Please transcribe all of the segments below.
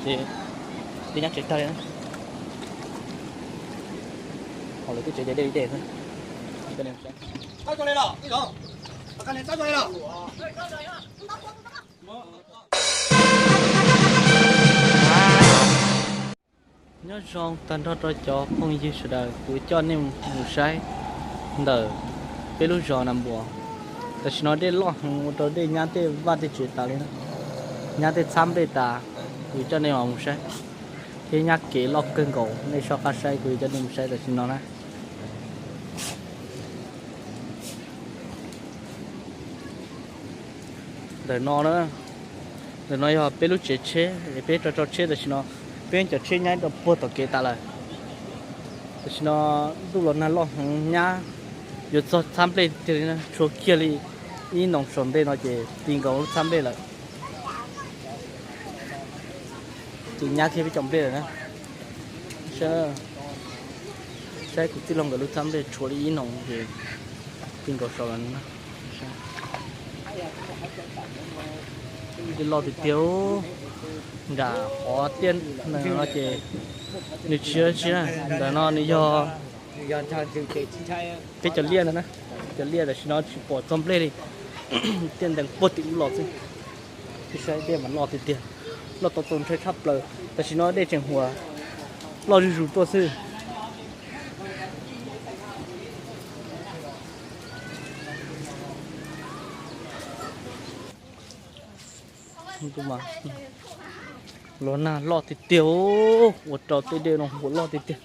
Ces dej nyab tsev tag li na. Ho lawv twb tsev ces dej li dej xwb. Nyob zoo tag nrho rau cov phooj ywg sawv daws, kuv coj nej mus saib ntawm peb lub zos Nas Npuas. Tam sim no dej loj heev ua rau dej nyab tej vaj tej tsev tas li na, nyab tej txhab nplej tas. Kuv coj nej mus saib, thiab nyab kev loj kawg nkaus, nej soj qab saib, kuv coj nej mus saib tam sim no na. Ntawm no na, ntawm no yog peb lub tsev tsheb es peb rau rau tsheb tam sim no, peb cov tsheb nyab rau puag tom kev tas lawm. Tam sim no ntuj los nag loj heev, nyab yuav txog txhab nplej tiag li na, tshuav kiag li ib noo saum ntej no ces ti nkaus lub txhab nplej lawm. Ti nyab thiab peb cov nplej lawm na. Saib, saib kuv tij laug nkawd lub txhab nplej tshuav li ib noo ces ti nkaus saud lawm na. Dej loj tiag tiag, nram qhov tiaj no ces nws tsis tsis na, ntawm no nws yog peb cov liaj ntawd na, cov liaj tam sim no tsis pom txog nplej li, tiaj ntees puag tim ub los xwb. Saib dej mas loj tiag tiag, loj tau txaus ntshai tshaj plaws. Tam sim no dej tseem huam loj zuj zus tuaj xwb. Los nag loj tiag tiag, ua rau tej dej no huam loj tiag tiag.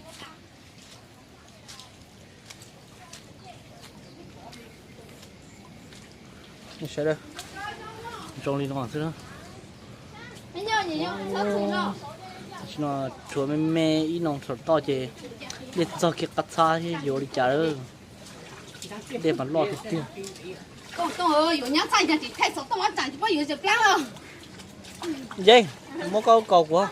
Sawv daws, zoo li no xwb na. Tam sim no tshuav me me ib noo saum toj ces dej txog kiag qab txhab thiab yuav ua li cas lawm. Dej mas loj tiag tiag. Yeej, muab koj kaus kuv.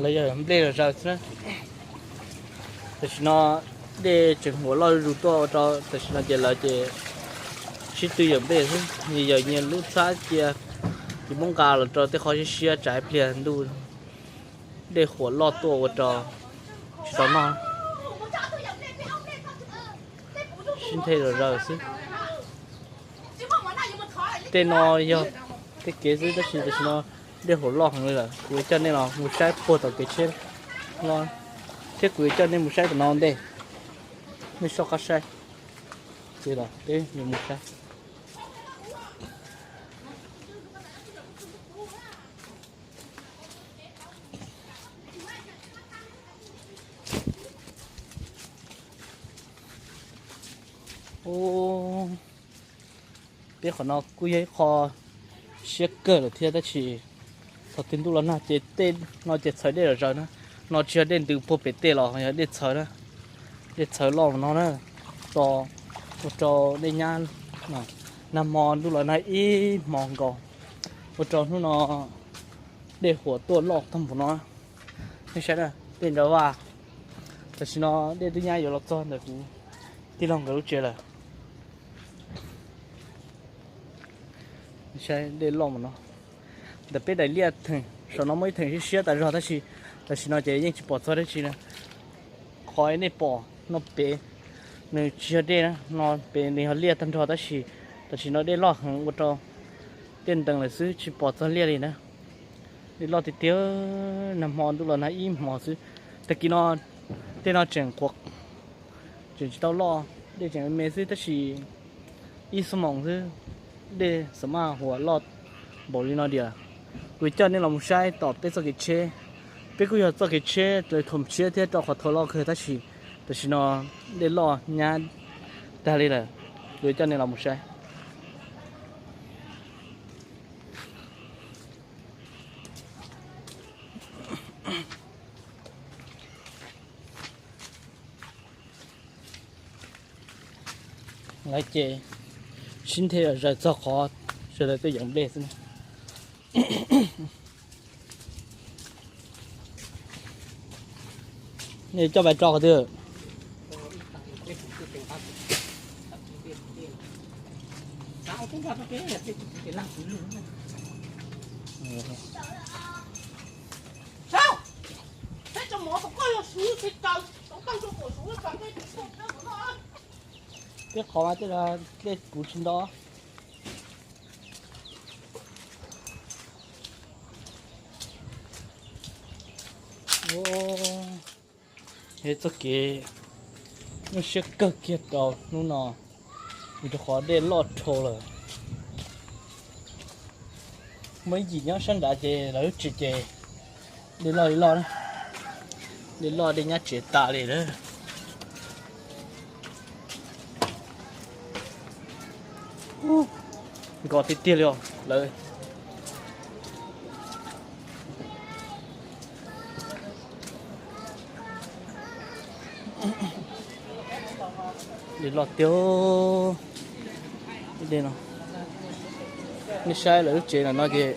Lawv yog nplej los zaws xwb na. Tam sim no dej tseem huam loj zuj zus tuaj ua rau tam sim no ces lawv ces sib tw yawm nplej xwb, nyias yawm nyias lub txhab cia, ces muab nqa los rau tej qhov siab siab tsam ib pliag ntuj dej huam loj tuaj ua rau tsis tau noj. Sib nthe zom zaws xwb. Tej no yog tej kev xwb tab sis tam sim no dej huam loj heev li lawm, kuv yuav coj nej los mus saib puag tom kev tsheb no, thiab kuv yuav coj nej mus saib tom no ntej. Nej soj qab saib, ces los peb yuav mus saib. Peb qhov no kuj yog ib qho siab kawg lawm thiab tab sis thaum twg ntuj los nag ces tej no ces txhawv dej zom zaws na. No tsis yog dej ntws puag pem tej los yog dej txhawv na, dej txhawv loj no na, tso ua rau dej nyab, nag hmo ntuj los nag ib hmo nkaus, ua rau hnub no dej huam tuaj loj tag npaum no. Nej saib na, dej nrov vaj, tam sim no dej twb nyab yuav los txog ntawm kuv tij laug nkawd lub tsev lawm. Saib dej loj mus no, ntawm peb daim liaj theem saum no muaj ib theem siab siab tas zog tab sis tam sim no ces yeej tsis pom txog dab tsi na. Qhov nej pom no pem nws tsis yog dej na, no pem nws yog liaj tag nrho tab sis tam sim no dej loj heev ua rau tiaj ntees lawm xwb tsis pom txog liaj li na. Dej loj tiag tiag, nag hmo ntuj los nag ib hmo xwb. Tag kis no tej no tseem qhuav, tseem tsis tau loj, dej tseem me me xwb tab sis ib xuab moos xwb dej xam maj huam loj npaum li no diam. Kuv coj nej los mus saib tom peb txoj kev tsheb. Peb kuj yog txoj kev tsheb raws thoom tshiab thiab rau qhov thau loj kawg tab sis tam sim no dej loj nyab tag li lawm. Kuv coj nej los mus saib. Lawv ces sib nthe zaws txog qhov sawv daws tuaj yeem nplej xwb na. Nej coj pais tso qhov twg? Tej qhov mas tej dlej kuv tsis nto. Txoj kev nyuaj siab kawg kiag rau hnub no, vim rau qhov dej loj dhau lawm. Muaj ib yim nyob sab nrad ces lawv lub tsev ces dej loj li loj na, dej loj dej nyab tsev tas li lawm. Nkos tiag tiag li os lawv. Dej loj tiag. Dej no, nej saib lawv lub tsev ntawm no ces,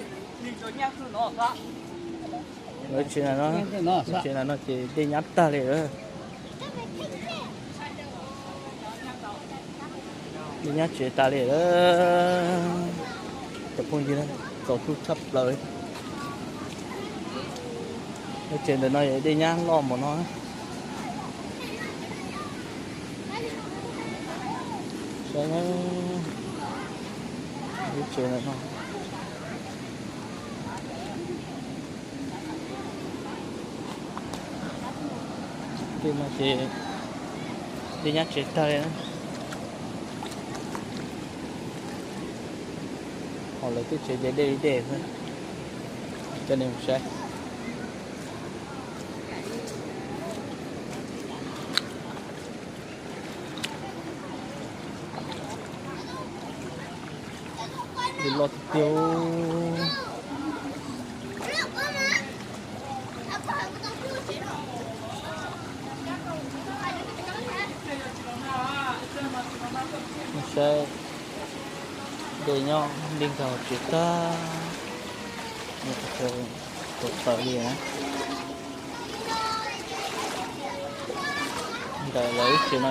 lawv tsev ntawm no, lub tsev ntawm no ces dej nyab tag li lawm. Dej nyab tsev tas li lawm. Cov phooj ywg, txaus hlub tshaj plaws. Lub tsev ntawm no dej nyab loj npaum no. Saib, lub tsev ntawm no. Tej no ces dej nyab tsev tag li na. Ho lawv tej tsev ces dej li dej xwb. Coj nej mus saib. Dej loj tiag tiag. Saib, dej nyob li nkaus tsev tag, tau tawm li na. Ntawm lawv lub tsev no,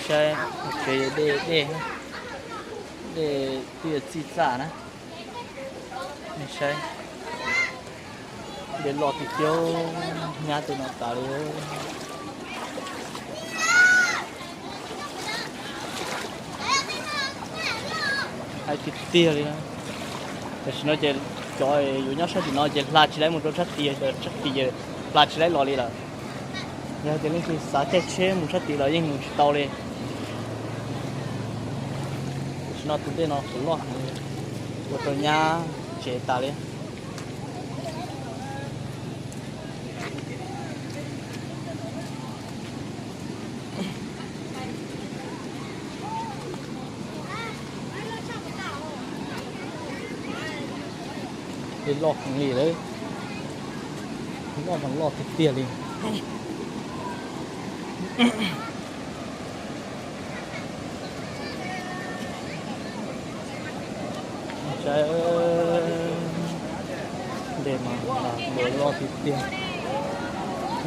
saib, tsev dej, dej, dej twb yuav txij txaj na. Nej saib, dej loj tiag tiag, nyab tej no tas li. Hais tiag tiag li. Tam sim no ces cov yuav nyob sab tim no ces hla tsis laib mus rau sab tid, sab tid hla tsis laib los li lawm. Yog tias leej twg xav caij tsheb mus sab tid los yeej mus tsis tau li. Tam sim no tus dej no huv loj heev li, ua rau nyab tsev tas li. Dej loj heev li lawm, loj mas loj tiag tiag li. Saib, dej mas loj tiag tiag.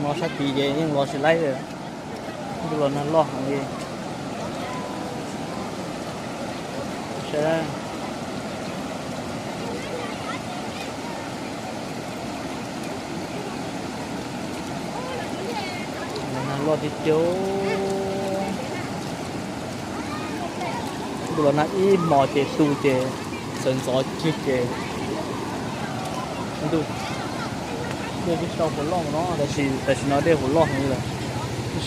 No sab tid ces yeej los tsis laib li. Ntuj los nag loj heev li. Saib, los nag loj tiag tiag. Ntuj los nag ib hmos ces tu ces sawv ntxov kiag ces ntuj, dej twb tsis tau huv loj no, tab sis tam sim no dej huv loj heev li lawm.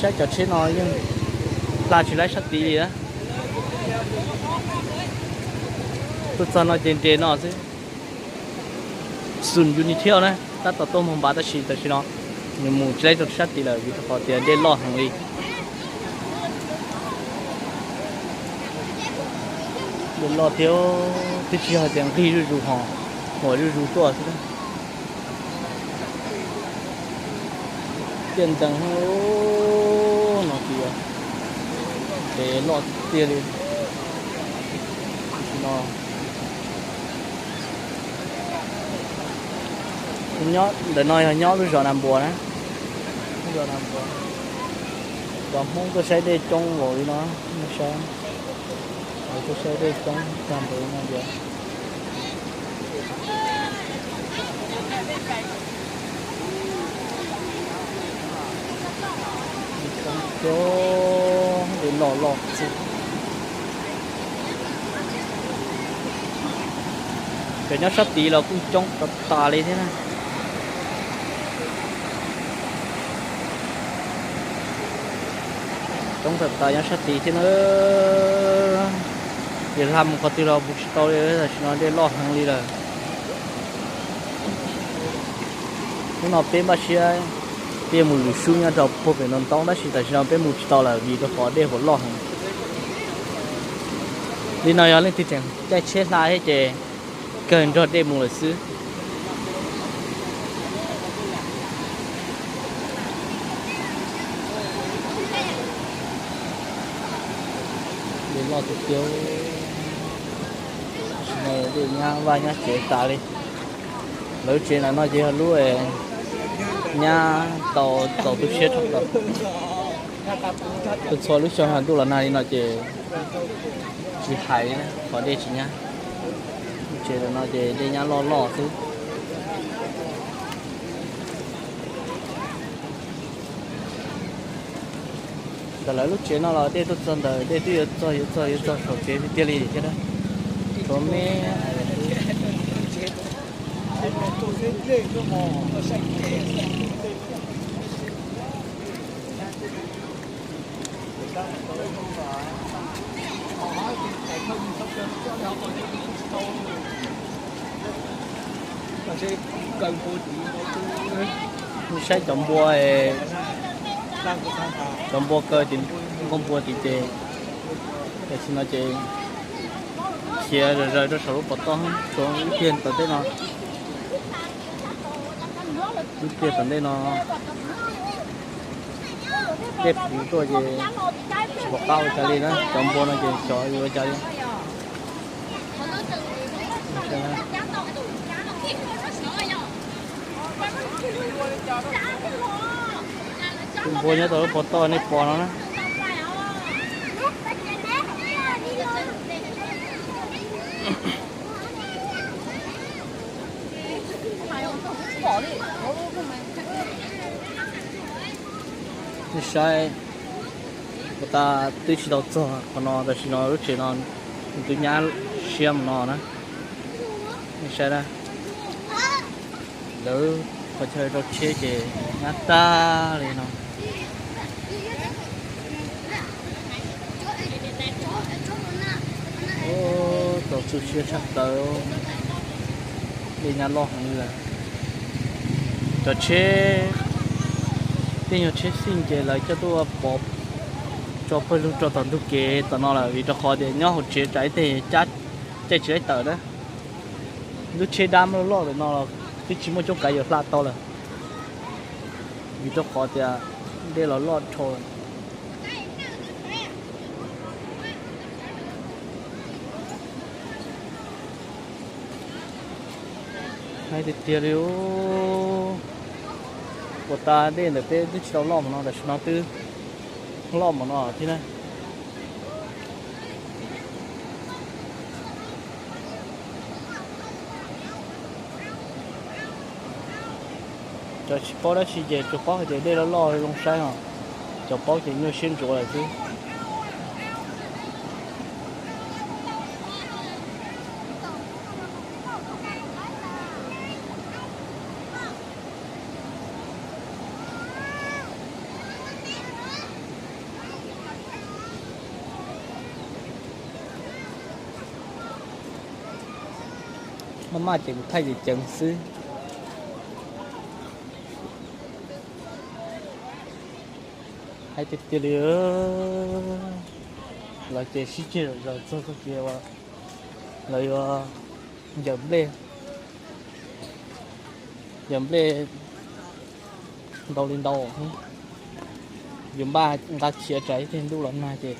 Saib cov tsheb no yeej hla tsis laib sab tid li na. Tuaj txog no ces nres no xwb. Xum yus ni thiab na, tab tom tuaj moog npav tab sis tam sim no nws mus tsis laib rau sab tid lawm vim rau qhov tias dej loj heev li. Dej loj thiab, twb tsis yog hais tias nqig zuj zus ho, huam zuj zus tuaj xwb. Tiaj ntees no tias Loj tiag tiag li. Ntawm no yog nyob lub zos Nas Npuas na. Lub zos Nas Npuas, cov Hmoob tuaj saib dej coob npaum li no, nej saib. Tuaj saib dej coob tag npaum li no tias dej loj loj xwb. Cov nyob sab tid los kuj coob tas tas li thiab na. Coob tas tas nyob sab tid thiab na. Ces hla mus qhov twg los mus tsis tau li, tam sim no dej loj heev li lawm. Hnub no peb npaj siab peb mus lwm sub nyob rau puag pem ntoo ntaub, tab sis tam sim no peb mus tsis tau lawm vim rau qhov dej hauv loj heev. Li no yog leej twg tseem caij tsheb hla thiab ces kawg nrog dej mus lawm xwb. Dej loj tiag tiag. Tam sim no dej nyab vaj nyab tsev tas li. Lawv lub tsev ntawm no ces yog lub nyab tau txaus tu siab tshaj plaws. Tuaj txhua lub xyoo ntuj los nag li no ces tsis hais li na, qhov dej tsis nyab. Lub tsev ntawm no ces dej nyab loj loj xwb. Ntawm lawv lub tsev no los dej tuaj txog ntawm, dej twb yuav txog yuav txog yuav txog saum tsev tiag tiag li thiab. Tshuav me Saib cov npua, cov npua kaw tim npua npua tim ces, tam sim no ces khiav zom zaws rau saum lub pov toj, tshuav ib pliag tom ntej no, ib pliag tom ntej no dej puv tuaj ces tsis pom qab ua cas li na, cov npua no ces xyov yuav ua cas li. Tus npua nyob tom lub pov toj nej pom no na. Nej saib, puas tas twb tsis tau txog qhov no, tam sim no lub tsev no nws twb nyab siab mus no na. Nej saib na, lawv qhov chaw rau tsheb ces nyab tag li no. Txaus tu siab tshaj plaws, dej nyab loj heev li lawm. Cov tsheb, tej nyuag tsheb xij ces lawv coj tuaj pov tso pawg lug rau tom ntug kev tom no lawm vim rau qhov tias nyob hauv tsev tsam ib teg caij tsis laib tawm na. Lub tsheb dab loj loj ntawm no los twb tsis muaj coob kav yuav hla tau lawm vim rau qhov tias dej los loj dhau lawm. Hais tiag tiag li, puas tas dej ntawm peb twb tsis tau loj mus no, tam sim no twb loj mus no thiab na. Cov tsis paub dab tsi ces tsuas paub hais tias dej loj loj zoo saib os, cov paub ces nyuaj siab ntsuav lawm xwb. Maj maj ces kuv thaij ceev ceev xwb. Hais tiag tiag li, lawv ces sib tseg zom zaws txog txoj kev uas lawv yuav ncaws nplej, ncaws nplej ntau li ntau, yuav npaj nqa khiav tsam ib teg ntuj los nag ces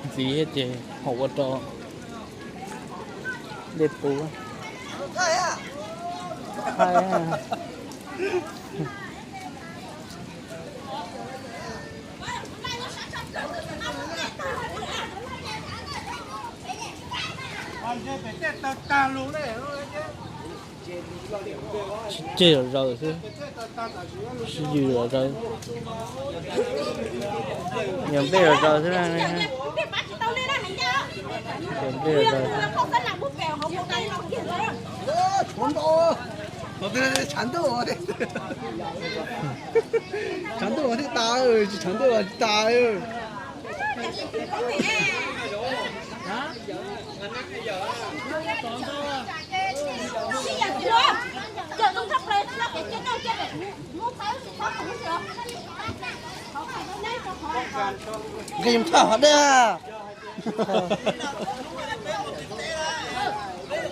Ntxiv thiab ces haum ua rau dej puv. Thaij. Sib ceg zom zaws xwb, sib yws zom zaws, yog nplej zom zaws xwb na. Yog nplej zom zaws xwb. Tshav ntuj thiaj tas, tsis tshav ntuj los tsis tas. Nqis thaj hov dej.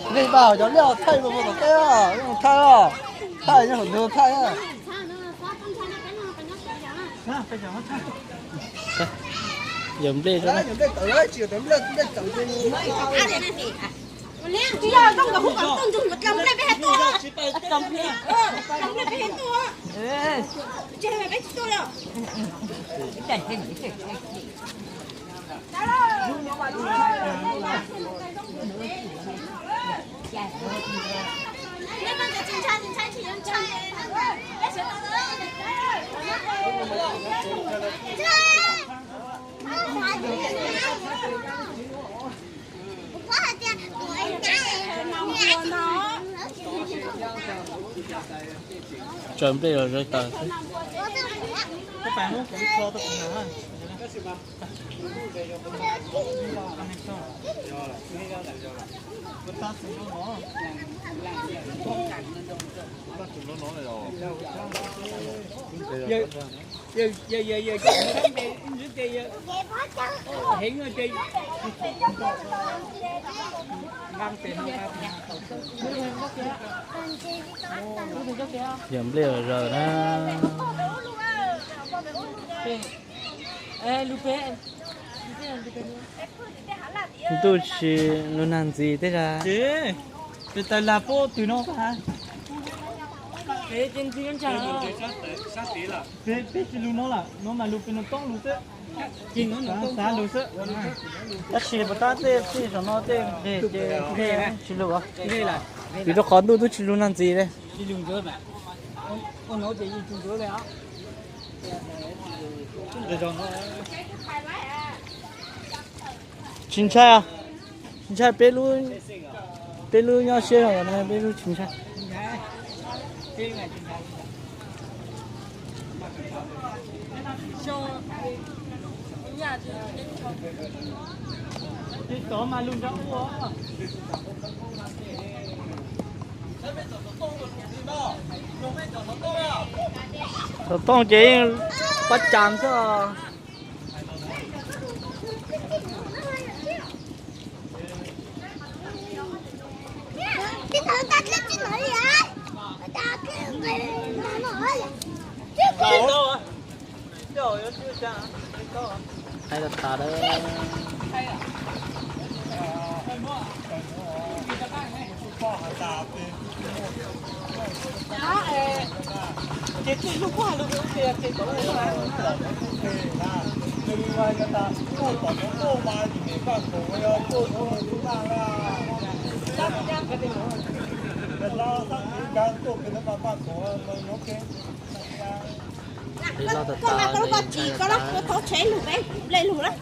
Nqis npaj cov liaj thaij mus tom teb, thaij, thaij nyob hauv ntug thaij. Yog nplej, Tso nplej los zov taws xwb. Yog nplej los zov na. Ntuj tsis lug nag ntxiv tej zag. Peb taws lag puab twg no, peb tsis lug no lawm, no mas lug pem no toob lug xwb. Xav lug xwb. Tab sis puas tab tej txij saum no tej nqeg ces tsis lug. Vim rau qhov ntuj twb tsis lug nag ntxiv li. Tsis ntshai, tsis ntshai peb lub, peb lub nyob siab zog no peb lub tsis ntshai. Xov tooj ces yeej pab cas xwb. Hais tas tas lawm. Koj mas koj lub koj tsis, koj lub koj thauv tsheb lug peb nplej lug lawm.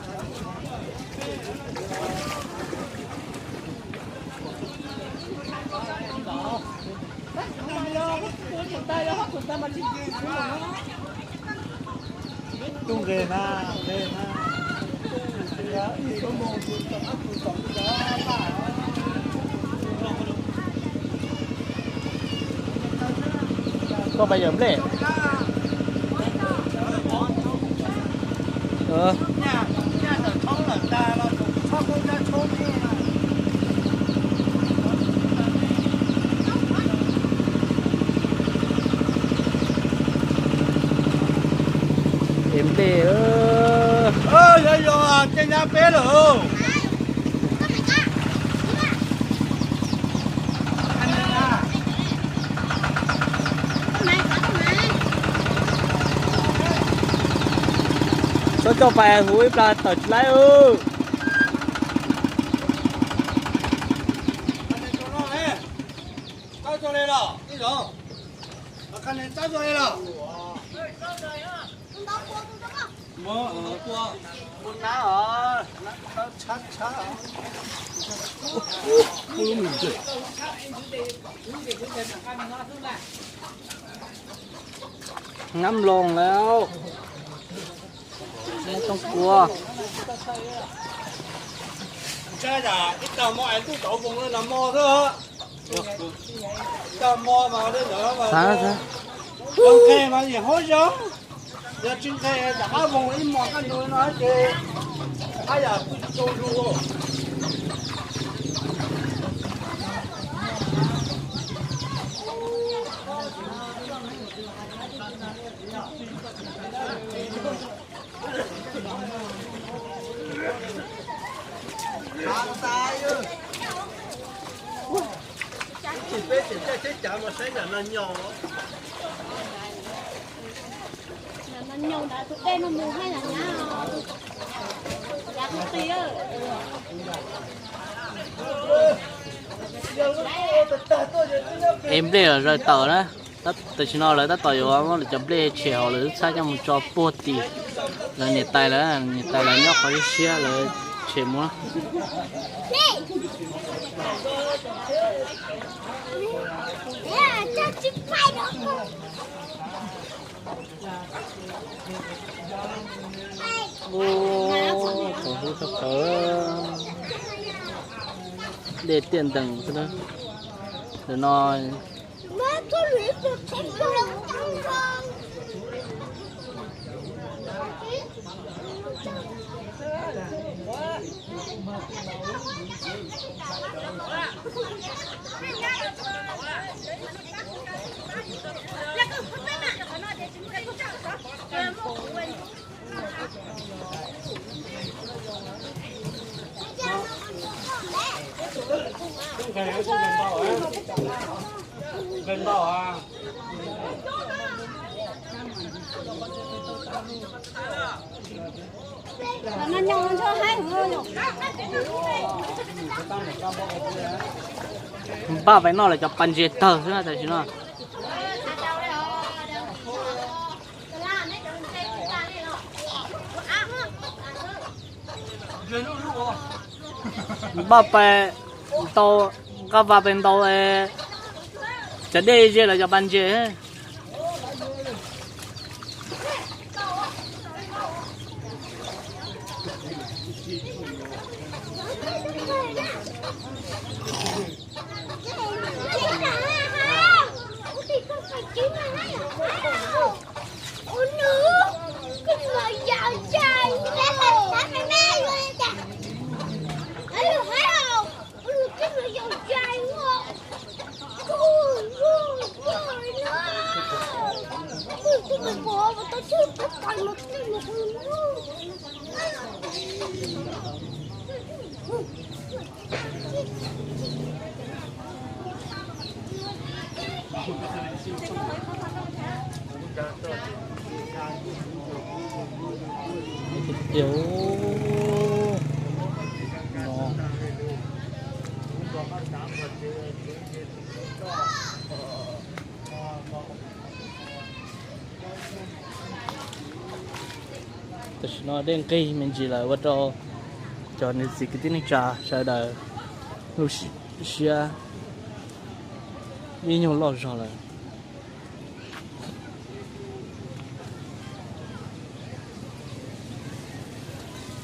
Koj pais yawm nplej. Es nplej. Yog tej nyab peb lawm. Txhob coj pais huv ib plag tawm tsis laib. Ngab loo lawm. Tsob kua. Ib tag mo es ntuj tauv voos no mo xwb. Ib tag mo mas li ntawd mas nqes mas yim haub zoo. Yog tsis nqes rov qab voos ib hmos kaj ntug no ces haj yam pw tsis tau zus. Peb tseem caij tsheb cav mus saib nram no nyo. Es nplej los zaws tawm na. Tam sim no lawv tab tom yuav muab lawv cov nplej tshem hauv lawv lub txhab coj mus tso puag tim lawv niam tais lawv, niam tais lawv nyob qhov siab siab lawv tshem mus. Ub, thaum hub tshaj plaws, dej tiaj ntees xwb na. Ntawm no Npaj pais noj lawv cov pas ntses tawg xwb na tam sim no. Npaj pais ntau, nqa vas pais ntau, cov dej ze lawv cov pas ntses. Tiag tiag. Tam sim no dej nqig me ntsis lawm ua rau cov niam txiv kwv tij neej tsa sawv daws lub siab ib nyuag loj zog lawm.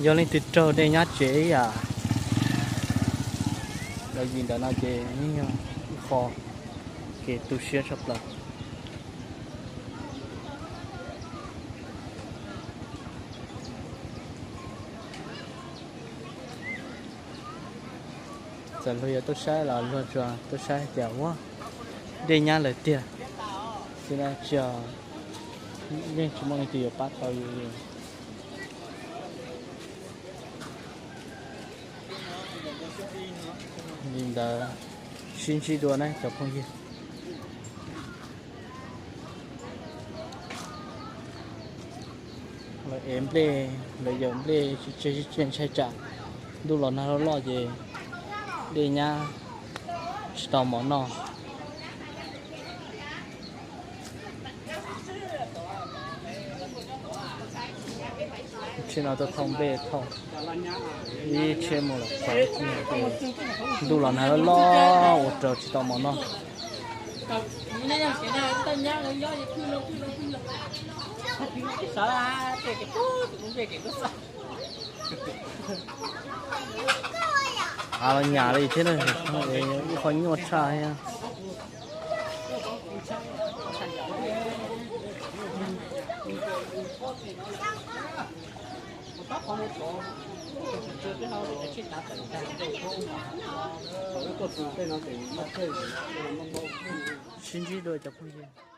Yog leej twg raug dej nyab tsev ib yam los yim ntawm no ces yeej yog ib qho kev tu siab tshaj plaws. Txawm luag yuav tuaj saib los luag tsuas tuaj saib tias ua dej nyab lawm tiag xwb na, tsis, yeej tsis muaj leej twg yuav pab tau yus li. Li ntawd, sib ntsib dua na cov phooj ywg. Lawv ev nplej, lawv yawm nplej tsis tseg tsis tseg ntshai tsam ntuj los nag loj loj ces dej nyab tsis tau mov noj. Tsheb no tuaj thauj nplej thauj ib tsheb mus lawm xaus ib txhia, ntuj los nag loj loj ua rau tsis tau mov noj. Av los nyam li thiab na, ib qho nyuaj tshaj thiab. Sib ntsib dua cov phooj ywg.